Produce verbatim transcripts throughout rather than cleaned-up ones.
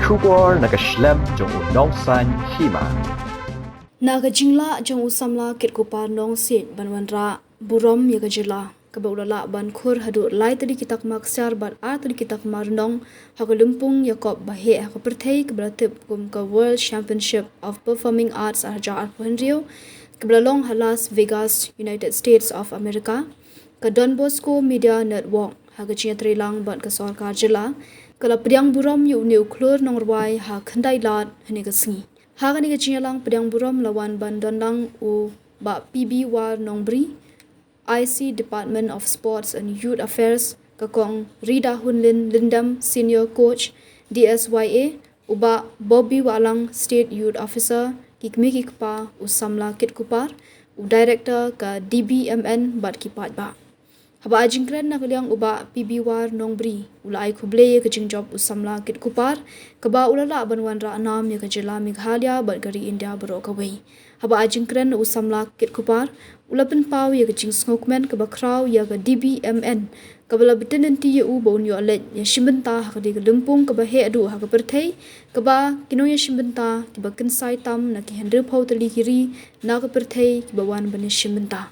Khubor na ka shlem jong u Nongsaiñ Hima. Na ka jinglah jong u samla Kitkupar Nongsiej ban wanrah burom ïa ka jylla, kaba u la lah ban khur haduh lai tylli ki takma ksiar bad ar tylli ki takma rnong ha ka lympung ïakob ba heh ha ka pyrthei kaba la tip kum ka World Championship of Performing Arts ar hajar arphew hynriew, kaba la long ha Las Vegas, United States of America. Ka Don Bosco Media Network ha ka jingïatreilang bad ka sorkar jylla ka la pdiang burom ïa une u khlur nongrwai ha Khyndailad hynne ka sngi. Ha kane ka jingïalang pdiang burom la wan ban don lang u Bah P B War Nongbri, I C Department of Sports and Youth Affairs, ka Kong Rida Hunlin Lyndam, Senior Coach, D S Y A, u Bah Bobby Wahlang, State Youth Officer, ki kmie ki kpa, u samla Kitkupar, u Director ka D B M N bad ki paidbah. Haba ai jingkren na ka liang u Bah P B War Nongbri u la ai khublei ïa ka jingjop u samla Kitkupar, kaba u la lah ban wanrah nam ïa ka jylla Meghalaya bad ka ri India baroh kawei. Haba ai jingkren u samla Kitkupar u la pynpaw ïa ka jingsngewkmen kaba khraw ïa ka D B M N, kaba la btin lynti ïa u ba un ïoh leit ïashim bynta ha katei ka lympung kaba heh haduh ha ka pyrthei, kaba ki nongïashim bynta kiba kynsai tam na ki hynriewphew tylli ki ri na ka pyrthei kiba wan ban ïashim bynta.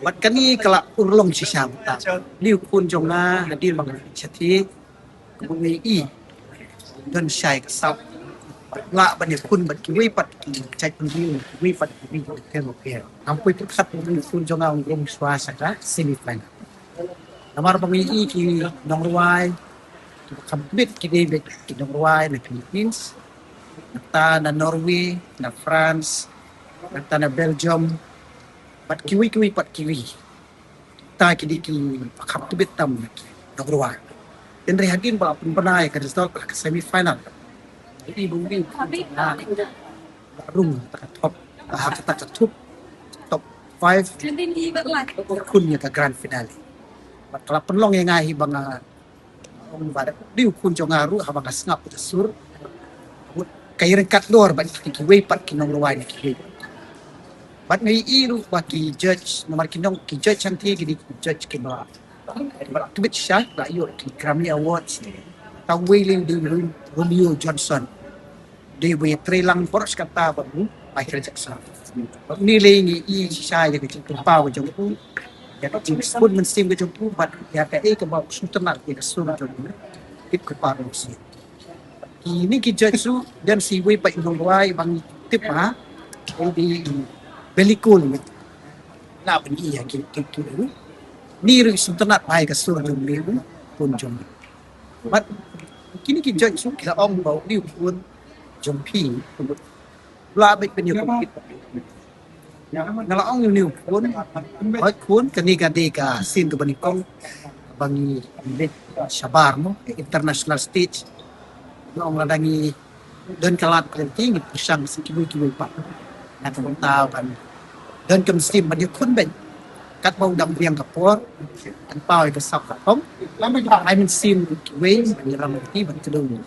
Bad kane ka la urlong shisha mynta. Une u khun jong nga hadien ba nga shathie, kumba nga ïohi, don shai ka sap. Lah ban ïakhun bad kiwei pat ki jait bynriew, kiwei pat ki ri bapher bapher. Ngam poi pyrkhat ba une u khun jong nga un rung shuwa sha ka semi final. Namar ba nga ïohi ki nongrwai kiba kham tbit ki dei beit ki nongrwai na Philippines, nangta na Norway, na France, nangta na Belgium, bad kiwei kiwei pat ki ri. Ta ki dei kiba kham tbit tam na ki nongrwai. Hynrei hadien ba la pynbna ïa ka result ha ka semi final, nga ïohi ba une u khun jong nga la rung ha kata ka top, ha kata ka top, top five, khun ïa ka grand finale. Bad ka la pynlong ïa nga hi ba nga ong ba une u khun jong nga ruh haba nga sngap ïa ka sur, ka ïaryngkat dor bad kiwei pat ki nongrwai na kiwei. Bad nga ïohi ruh ba ki judge, namar ki nong, ki judge hangtei ki dei ki judge kiba, kiba la tbit shisha, la ïoh ki Grammy Awards. Ta uwei lei u dei u Romeo Johnson. Dei ba ïatreilang baroh shi katta bad u Michael Jackson. Bad une lei ngi ïohi shisha ïa ka jingpynpaw ka jong u, ïa ka jingsbun mynsiem ka jong u, bad ïa kaei kaba u sngewtynnat ïa ka sur jong u Kitkupar Nongsiej. Kine ki judge ruh don sa iwei pat i nongrwai ba ngi tip ha, u dei Belly Cole. Lah ban ïohi ïa ki, ki, ki, une ruh u sngewtynnat bha ïa ka sur jong une u khun jong ngi. Bad kine ki judge ruh ki la ong ba une u khun jong phi u lah beit ban ïa compete. Nga la ong ïa une u khun, hooid khun, kane ka dei ka sien kaba nyngkong ba ngi leit shabar mo, international stage. Nga ong lada ngi don ka lad ka lynti ngi pyrshang sa kiwei kiwei pat. Na ka bynta ban don ka mynsiem ban ïakhun beit. Katba u dang biang ka por, kan paw ïa ka sap ka thong. Ai mynsiem kiwei ban ïalam lynti ban kdew ïa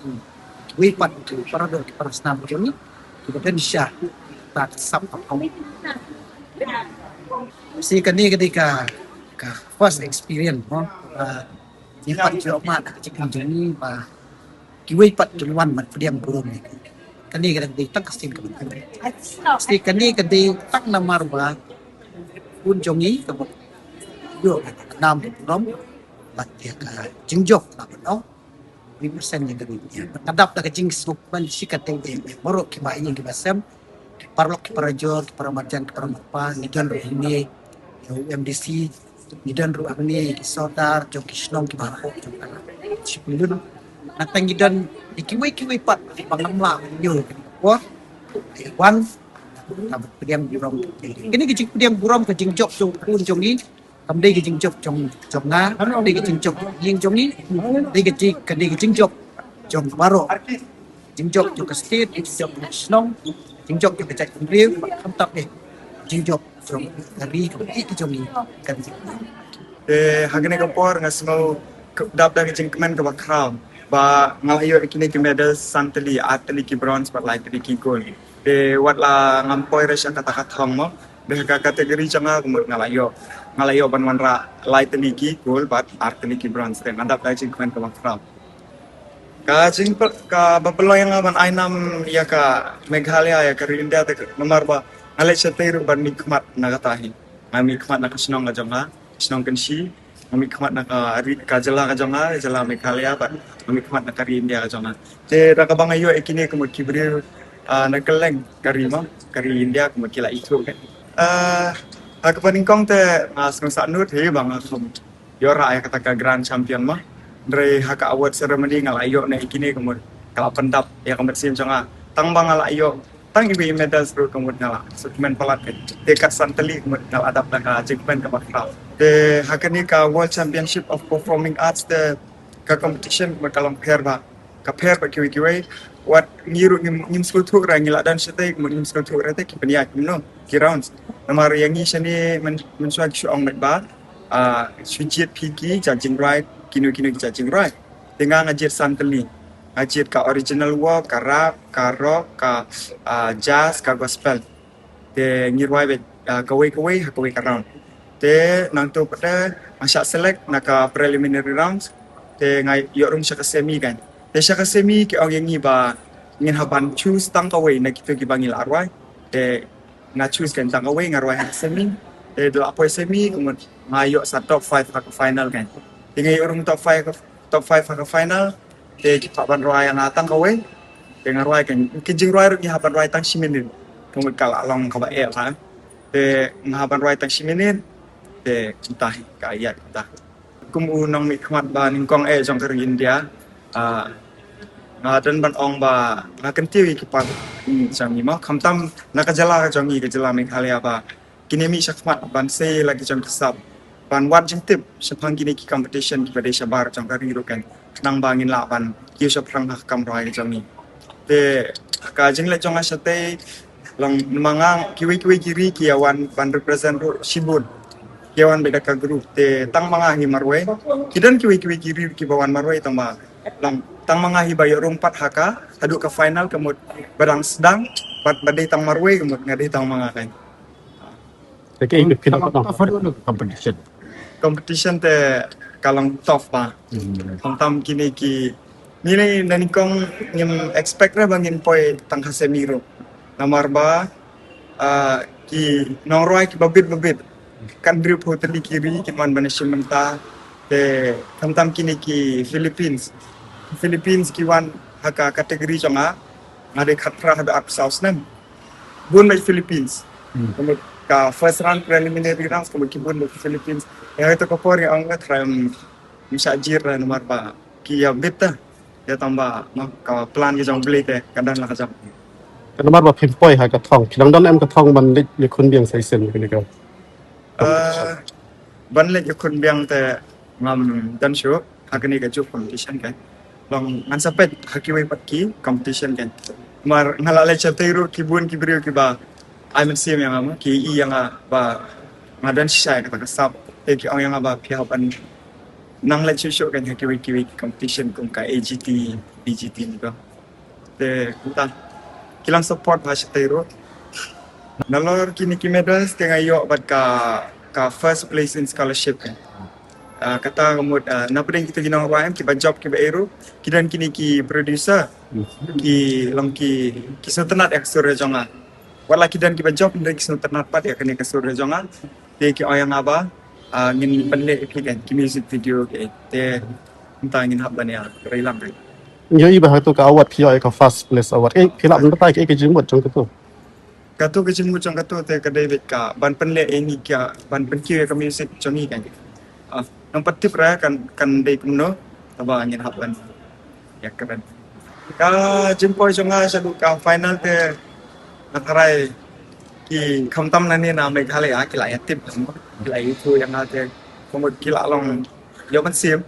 kiwei pat ki para doh ki para snam jong ngi kiba don sha kata ka sap ka thong. Shi kane ka dei ka, ka first experience mo. Ah, ngi pat ïoh mad ha ka jingim jong ngi ba kiwei pat ki wan ban pdiang burom ïa ngi. Kane ka dei tang ka sien kaba nyngkong. Shi kane ka dei tang namar ba khun jong ngi kaba ïoh ka nam burom bad ïa ka jingjop kaba noh. Represent ïa ka ri. Bad ka dap da ka jingsngewkmen shi katei de, baroh kiba ïing kiba sem, ki paralok ki parajor, ki paramarjan ki paramarpa, ngi don ruh hangne ïa u M D C, Ngi don ruh hangne ki sordar jong ki shnong kiba hapoh jong ka Shipulun. Nangta ngi don ïa kiwei kiwei pat kiba ngam lah ban ïoh por. Wan, ka pdiang burom. Kine ki jingpdiang burom ka jingjop jong u khun jong ngi. Kam dei ka jingjop jong jong nga, kam dei ka jingjop jong ïing jong ngi. Dei ka jing ka dei ka jingjop jong baroh. Jingjop jong ka state, jingjop jong ka shnong, jingjop jong ka jaitbynriew, khamtam eh jingjop jong ka ri, ka ri ka jong ngi kan. Te ha kane ka por nga sngew dap da ka jingkmen kaba khraw ba nga la ïoh kine ki medal, san tylli, ar tylli ki bronze bad lai tylli ki gold. Te wat la ngam poi re sha kata ka thong mo, te ha ka category jong nga kumut nga la ïoh, nga la ïoh ban wanrah lai tylli ki gold bad ar tylli ki bronze. Te nga dap da ka jingkmen kaba khraw. Ka jingpyl kaba pynlong ïa nga ban ai nam ïa ka Meghalaya, ïa ka ri India te namar ba nga leit shatei ruh ban mihkhmat na kata hi. Nga mihkhmat na ka shnong ka jong nga, shnong Kynshi. Nga mihkhmat na ka ri, ka jylla ka jong nga, jylla Meghalaya, bad nga mihkhmat na ka ri India ka jong nga. Te da kaba nga ïoh ïa kine kumut ki briew, ah, na kylleng ka ri mo, ka ri India kumut ki la ithuh. Ah, ha kaba nyngkong te nga sngew sahnud hi ba nga kham ïoh rah ïa kata ka grand champion mo. Hynrei ha ka award ceremony nga la ïoh ne ïa kine kumut ka la pyndap ïa ka mynsiem jong nga. Tang ba nga la ïoh tang iwei i medal ruh kumut nga la sngewkmen palat. Te kat san tylli kumut nga la dap da ka jingkmen kaba khraw. Te ha kane ka World Championship of Performing Arts te ka competition kumut ka long pher ba, ka pher bad kiwei kiwei. Wat ngi ruh ngim, ngim sngewthuh re, ngi la don shatei kumut ngim sngewthuh re te ki pynïaid kumno ki rounds. Namar ïa ngi shane myn, mynshuwa ki shu ong beit ba, ah, shu jied phi ki jait jingrwai, kino kino ki jait jingrwai. Te nga nga jied san tylli. Nga jied ka original work, ka rap, ka rock, ka, ah, jazz, ka gospel. Te ngi rwai beit, ah, kawei kawei ha kawei ka round. Te nangta pat te nga shah select na ka preliminary rounds. Te nga ïoh rung sha ka semi kan. Te sha ka semi ki ong ïa ngi ba ngin hap ban choose tang kawei na kito kiba ngi la rwai. Te nga choose kan tang kawei, nga rwai ha ka semi. Te da la poi semi kumut nga ïoh sa top five ha ka final kan. Te nga ïoh rung top five, top five ha ka final. Te ki phah ban rwai ïa nga tang kawei. Te nga rwai kan, ki jingrwai ruh ngi hap ban rwai tang shi minit. Kumut ka la long kaba eh ha. Te nga hap ban rwai tang shi minit. Te kumta hi ka ïa kumta. Kum u nongmihkhmat ba nyngkong eh jong ka ri India, ah, nga don ban ong ba nga kyntiew ïa ki paralok jong ngi mo, khamtam na ka jylla ka jong ngi, ka jylla Meghalaya ba kin ïa mih shakhmat ban sei la ki jong ki sap, ban wad jingtip shaphang kine ki competition kiba dei shabar jong ka ri ruh kan, khnang ba ngin lah ban kiew shaphrang ha ka kam rwai ka jong ngi. Te ka jingleit jong nga shatei, long namar nga kiwei kiwei ki ri ki ïa wan ban represent ruh shibun. Ki ïa wan beit da ka group, te tang ma nga hi marwei. Ki don kiwei kiwei ki ri kiba wan marwei, tang ba long tang ma nga hi ba ïoh rung pat ha ka, haduh ka final, ka mut ba dang sdang, bad ba dei tang marwei, ka mut nga dei tang ma nga kan. Te kaei ka phi nang tough haduh na ka competition? Competition te ka long tough ba. Hmm. Khamtam kine ki, ngi na nyngkong ngim expect re ba ngin poi tang ha semi ruh. Namar ba, ah, ki nongrwai kiba bit ba bit, kan hynriewphew tylli ki ri ki wan ban ïashim bynta. Te khamtam kine ki Philippines. Philippines ki wan ha ka category jong nga, nga dei khatphra haduh arphew saw snem. Bun beit Philippines. Hmm. Ka mut ka first round preliminary rounds ka mut ki bun beit Philippines. Ïa kato ka por ïa nga trai, mm, ym shah jied re namar ba ki ïa bit te. Ïa tang ba, no, ka plan ka jong U Blei te ka don la ka jong. Ka namar ba phim poi ha ka thong, phi dang don em ka thong ban leit ïakhun biang sa shisien kane ka? Ah, ban leit ïakhun biang te ngam don shuh ha kane ka juh competition kan. Long ngan sa peit ha kiwei pat ki competition kan. Namar nga la leit shatei ruh ki bun ki briew kiba ai mynsiem ïa nga mo, ki ïohi ïa nga ba nga don shisha ïa kata ka sap. Te ki ong ïa nga ba phi hap ban nang leit shuh shuh kan ha kiwei kiwei ki competition kum ka A G T, B G T ni ko. Te kumta ki la support bha shatei ruh. Nalor kine ki medals te nga ïoh bad ka, ka first place in scholarship kan. Ah, kata ka mut, ah, na pdeng kito ki nongrwai em kiba jop kiba ei ruh, ki don kine ki producer, ki long ki, ki sngewtynnat ïa ka sur ïa jong nga. Wat la ki don kiba jop, hynrei ki sngewtynnat pat ïa kane ka sur ïa jong nga. Te ki ong ïa nga ba, ah, ngin pynleh ïa ki kan, ki music video ki. Te kumta ngin hap ban ïa rei lang kan. Ngi ïohi ba ha kato ka award phi ïoh ïa ka first place award. Eh, phi lah ban batai kaei ka jingmut jong kato? Kato ka jingmut jong kato te ka dei beit ka ban pynleh ïa ngi ka ban pynkiew ïa ka music jong ngi kan. Ah, nang pat tip re kan, kan dei kumno, taba ngin hap ban ïa kren. Ka jingpoi jong nga shaduh ka final te, nga tharai ki khamtam na ne na Meghalaya ki la ïa tip, ki la ïa ithuh ïa nga te, ka mut ki la long ïoh mynsiem.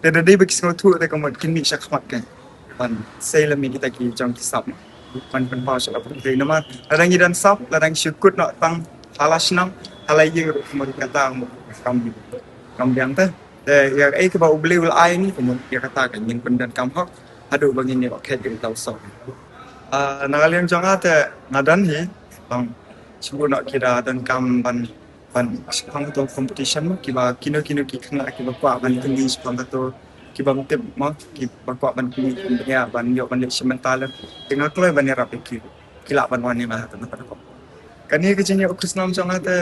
Te da dei ba ki sngewthuh te ka mut kin mih sha khmat kan ban sei lem ïa kita ki jong ki sap ban pynpaw sha la pyrthei. Namar lada ngi don sap, lada ngi shu kut noh tang ha la shnong, ha la ïing ruh ka mut kata ka mut kam, kam biang te. Te ïa kaei kaba U Blei u la ai ngi ka mut ïa kata ka ngin pyndonkam hok haduh ba ngin ïoh khet ïa uta u sap. Ah, na ka liang jong nga te nga don hi, tang shu noh ki da donkam ban ban shaphang to competition mo, kiba kino kino ki khynnah kiba kwah ban kynmaw shaphang to, kiba tip mo, kiba kwah ban kynmaw, ban ïa, ban ïoh ban leh shim bynta lem. Te nga kloi ban ïarap ïa ki, ki lah ban wan ïa nga hato na pyrkhat. Kane ka jingïoh khusnam jong nga te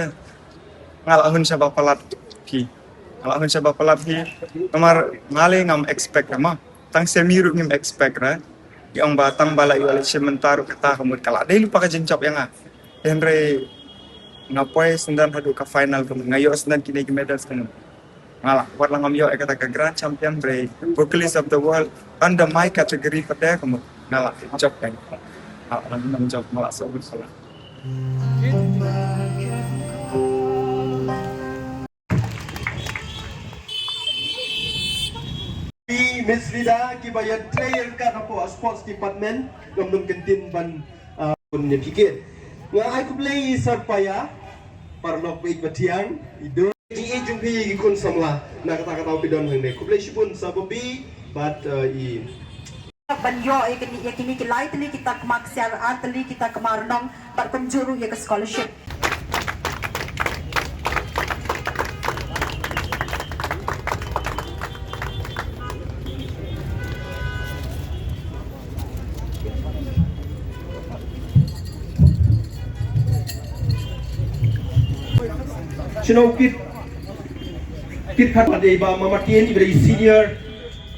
nga la hun shaba palat hi. Nga la hun shaba palat hi. Namar nga lei ngam expect mo. Tang semi ruh ngim expect re. Ïa ong ba tang ba la ïoh leh shim bynta ruh kata ka mut ka la dei lypa ka jingjop ïa nga. Hynrei nga poi syndon haduh ka final ka mut nga ïoh syndon kine ki medals ka mut. Nga la wat la ngam ïoh ïa kata ka grand champion hynrei vocalist of the world under my category pat ka mut. Nga la jop kan. Nga la ngam jop nga la so salah. Miss Vida kiba ïa trei ïa ka hapoh sports department ngam dum ktien ban, ah, pun ïa phi kit. Nga ai khublei i Sir Paya, paralok bad i Batiang, i do. Ki i jong phi i khun samla na kata kata phi don hangne. Khublei shibun sa babi bad, ah, i Ban ïoh ïa kine, ïa kine ki lai tylli ki takma ksiar, ar tylli ki takma rnong bad kumjuh ruh ïa ka scholarship. Shnong kit, kit khat bad i Bah Mamatien, i ba dei senior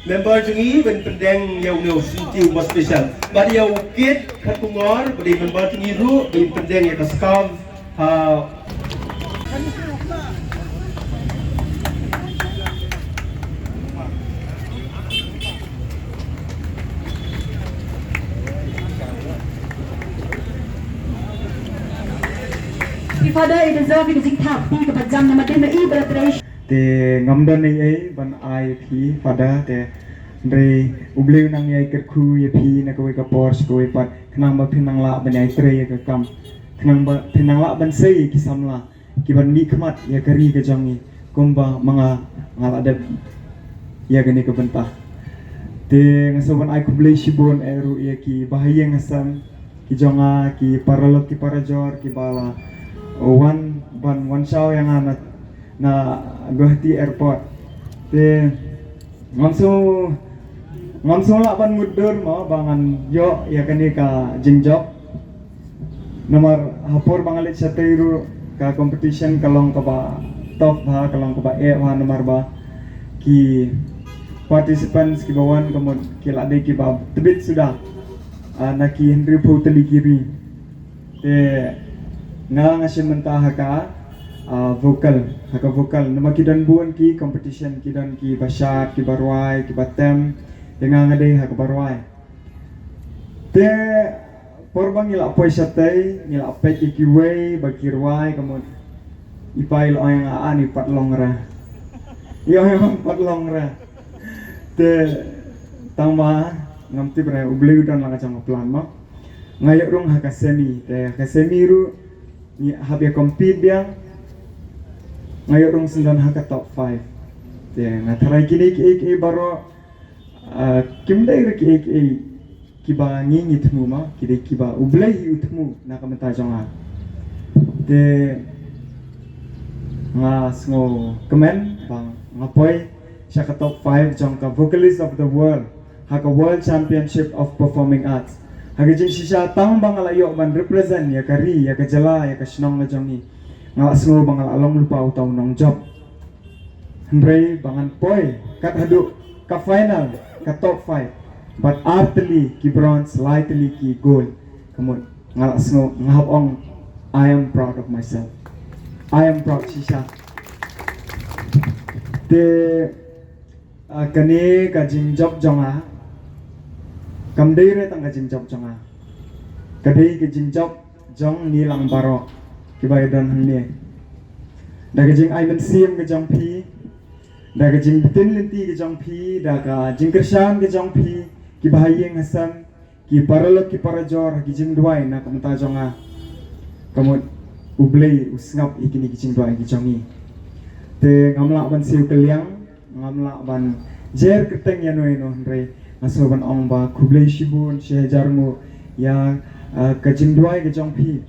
member jong ngi, ban pyndeng ïa u, ïa u senti uba special. Bad ïa u kit khat kongor ba dei member jong ngi ruh, ban pyndeng ïa ka scarf. Ha. Phi Father, i deserve ïa ka jingthap, phi kaba jam na madien ma i ba la trei. Te ngam don ei ei ban ai phi Father, te hynrei U Blei u nang ïai kyrkhu ïa phi na kawei ka por sha kawei pat, khnang ba phin nang lah ban ïai trei ïa ka kam, khnang ba phin nang lah ban sei ïa ki samla kiban mihkhmat ïa ka ri ka jong ngi kumba ma nga nga la dep ïa kane ka bynta. Te nga sngewbha ban ai khublei shibun eh ruh ïa ki bahaïing hasem ki jong nga, ki paralok ki parajor kiba la wan ban wan shaw ïa nga na, na Guwahati Airport. Te ngam sngew, ngam sngew lah ban mutdur mo ba ngan ïoh ïa kane ka jingjop. Namar ha por ba nga leit shatei ruh ka competition ka long kaba tough bha, ka long kaba eh bha namar ba ki participants kiba wan ka mut ki la dei kiba tbit suda, ah, na ki hynriewphew tylli ki ri. Te nga nga shim bynta ha ka, ah, vocal, ha ka vocal. Namar ki don bun ki competition, ki don kiba shad, kiba rwai, kiba tem. Te nga nga dei ha kaba rwai. Te por ba ngi la poi shatei, ngi la peit ïa kiwei ba ki rwai ka mut i pa i la ong ïa nga, ani pat long re. I ong ïa nga pat long re. Te tang ba ngam tip re, U Blei u don la ka jong ka plan mo. Nga ïoh rung ha ka semi, te ha ka semi ruh ngi hap ïa compete biang. Nga ïoh rung syndon ha ka top five. Te nga tharai kine kiei kiei baroh, ah, kim dei re kiei kiei kiba ngi ngi thmu mo, ki dei kiba U Blei hi u thmu na ka bynta jong nga. Te nga sngewkmen ba nga poi sha ka top five jong ka Vocalist of the World ha ka World Championship of Performing Arts. Ha ka jingshisha tang ba nga la ïoh ban represent ïa ka ri, ïa ka jylla, ïa ka shnong ka jong ngi, nga la sngew ba nga la long lypa uta u nongjop. Hynrei ba ngan poi kat haduh ka final, ka top five, bad ar tylli ki bronze, lai tylli ki gold, ka mut nga la sngew, nga hap ong I am proud of myself. I am proud shisha. Te, ah, kane ka jingjop jong nga kam dei re tang ka jingjop jong nga. Ka dei ka jingjop jong ngi lang baroh kiba ïadon hangne. Da ka jingai mynsiem ka jong phi, da ka jingbtin lynti ka jong phi, da ka jingkyrshan ka jong phi, kiba ha ïing ha sem, ki paralok ki parajor, ki jingduwai na ka bynta jong nga. Ka mut U Blei u sngap ïa kine ki jingduwai ki jong ngi. Te ngam lah ban siew kylliang, ngam lah ban jer kyrteng ïano ïano, hynrei nga sngew ban ong ba khublei shibun, shi hajar nguh ïa, ah, ka jingduwai ka jong phi.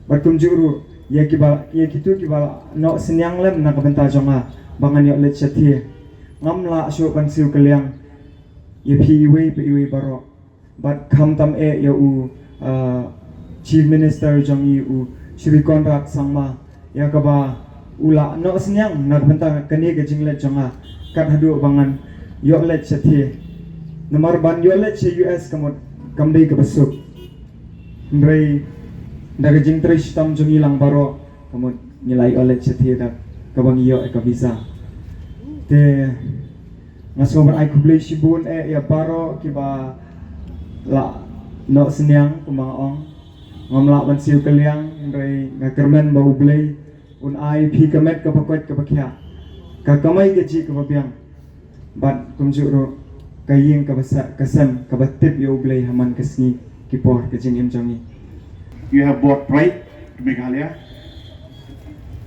Bad kumjuh ruh ïa kiba, ïa kito kiba la noh synñiang lem na ka bynta jong nga ba ngan ïoh leit shathie. Ngam lah shuh ban siew kylliang ïa phi iwei pa iwei baroh. Bad khamtam eh ïa u, ah, Chief Minister jong ngi, u Shri Conrad Sangma, ïa kaba u la noh synñiang na ka bynta kane ka jingleit jong nga, kat haduh ba ngan ïoh leit shathie. Namar ban ïoh leit sha U S ka mut kam dei kaba suk. Hynrei da ka jingtrei shitom jong ngi lang baroh, ka mut ngi la ïoh leit shathie da kaba ngi ïoh ïa ka visa. Te nga sngew ban ai khublei shibun eh ïa baroh kiba la noh synñiang, kumba nga ong. Ngam lah ban siew kylliang, hynrei nga kyrmen ba U Blei un ai phi ka met kaba koit kaba khiah, ka kamai kajih kaba biang, bad kumjuh ruh ka ïing kaba sa-, ka sem kaba tip ïa U Blei ha man ka sngi ki por ka jingim jong ngi. You have brought pride to Meghalaya.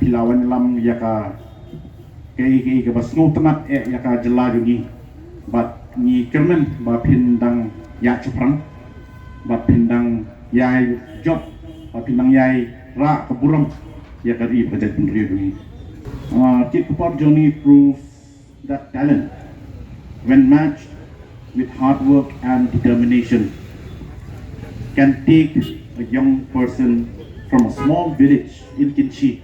Phi la wan lam ïa ka, kaei kaei kaba sngewtynnat eh ïa ka jylla jong ngi. Bad ngi kyrmen ba phin dang ïaid shaphrang, ba phin dang ïai jop, ba phin dang ïai rah ka burom ïa ka ri bad ka jaitbynriew jong ngi. Ah, Kit Kupar journey proves that talent, when matched with hard work and determination, can take a young person from a small village in Kynshi,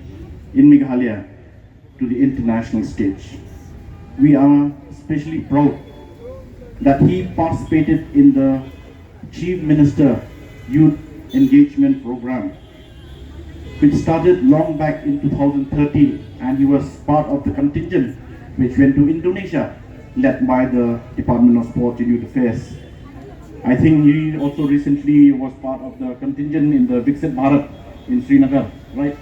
in Meghalaya, to the international stage. We are especially proud that he participated in the Chief Minister Youth Engagement Program, which started long back in two thousand thirteen, and he was part of the contingent which went to Indonesia, led by the Department of Sports and Youth Affairs. I think he also recently was part of the contingent in the Viksit Bharat in Srinagar, right?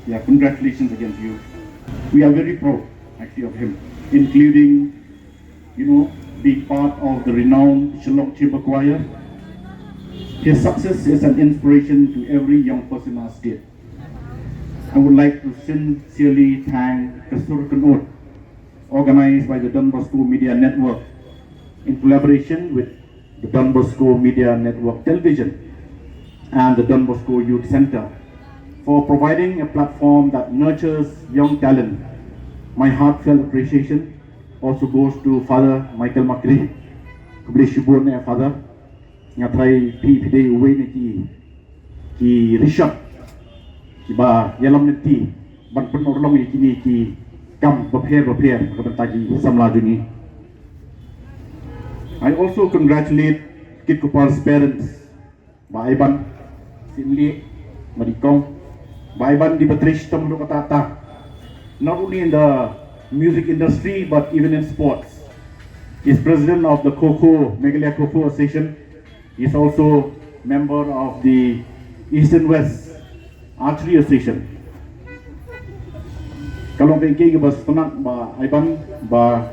Yeah, congratulations again to you. We are very proud, actually, of him, including, you know, being part of the renowned Shillong Chamber Choir. His success is an inspiration to every young person in our state. I would like to sincerely thank Ka Sur Kynnoh, organized by the Don Bosco Media Network in collaboration with the Don Bosco Media Network Television and the Don Bosco Youth Center, for providing a platform that nurtures young talent. My heartfelt appreciation also goes to Father Michael Makri. Khublei shibun eh Father. Nga tharai phi phi dei uwei na ki, ki rishot kiba ïalam lynti ban pynurlong ïa kine ki kam bapher bapher na ka bynta ki samla jong ngi. I also congratulate Kit Kupar's parents, Bah Iban, Simli, Madikong. Bah Iban dei ba trei shitom ruh katta katta, not only in the music industry but even in sports. He's president of the Kho Kho, Meghalaya Kho Kho Association. He's also member of the Eastern West Archery Association. Ka long kaei kaei kaba sngewtynnat Bah Iban, Bah,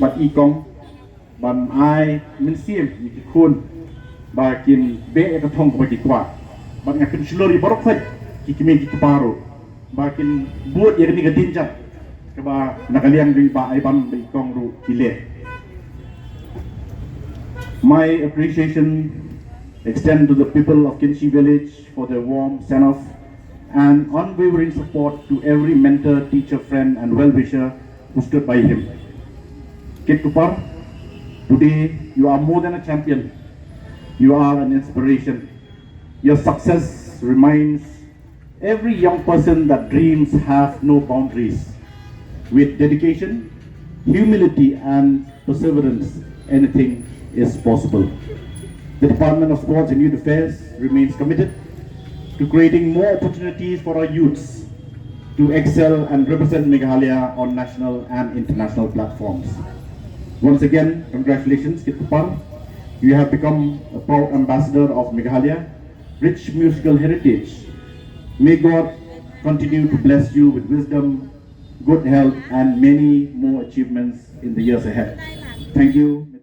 Bah Ikong, ban ai mynsiem ïa ki khun ba kin beh ïa ka thong kaba ki kwah. Bad nga pynshlur ïa baroh khoit ki kmie ki kpa ruh ba kin bud ïa kane ka dienjat kaba na ka liang jong i Bah Iban bad i Kong ruh ki leh. My appreciation extend to the people of Kynshi village for their warm send-off and unwavering support to every mentor, teacher, friend, and well-wisher who stood by him. Kit Kupar, today you are more than a champion. You are an inspiration. Your success reminds every young person that dreams have no boundaries. With dedication, humility, and perseverance, anything is possible. The Department of Sports and Youth Affairs remains committed to creating more opportunities for our youths to excel and represent Meghalaya on national and international platforms. Once again, congratulations, Kit Tupar. You have become a proud ambassador of Meghalaya, rich musical heritage. May God continue to bless you with wisdom, good health, and many more achievements in the years ahead. Thank you.